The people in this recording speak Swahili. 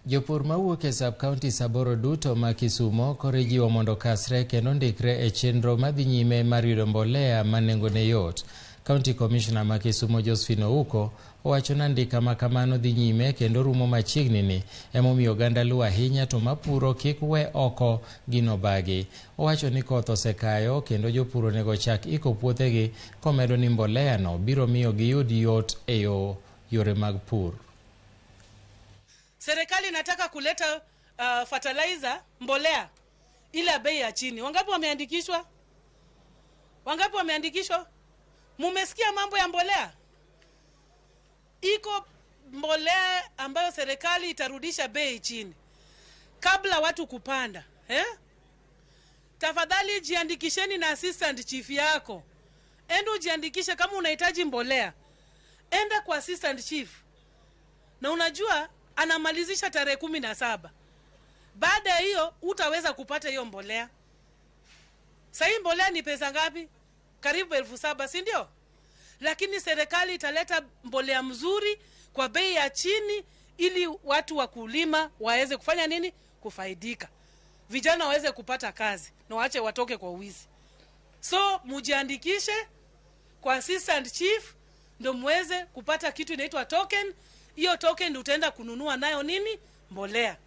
Jopur mawuok e sub-counties 8 duto ma Kisumo koro ijiwo mondo okasre kendo ondikre e chenro madhi nyime mar yudo mbolea ma nengone yot. County Commissioner ma Kisumo Josephine Ouko owacho ni andika ma kamano dhi nyime kendo rumo machiegni ni emomiyo oganda luwo ahinya to mapuro kik we oko gino bagi. Owacho ni koth osekayo kendo jopur onego chak iko puothegi komedo ni mbolea no biro miyo giyud yot e yore mag pur. Serikali inataka kuleta fertilizer, mbolea ile bei ya chini. Wangapi wameandikishwa? Wangapi wameandikishwa? Mumesikia mambo ya mbolea? Iko mbolea ambayo serikali itarudisha bei chini kabla watu kupanda, eh? Tafadhali jiandikisheni na assistant chief yako. Enda ujiandikishe kama unahitaji mbolea. Enda kwa assistant chief. Na unajua anamalizisha tarehe 17. Baada ya hiyo utaweza kupata hiyo mbolea. Sasa mbolea ni pesa ngapi? Karibu 7,000, si ndio? Lakini serikali italeta mbolea mzuri kwa bei ya chini ili watu wa kulima waweze kufanya nini? Kufaidika. Vijana waweze kupata kazi na waache watoke kwa wizi. So mujiandikishe kwa assistant chief ndio muweze kupata kitu inaitwa token. Hiyo token ndio utaenda kununua nayo nini? Mbolea.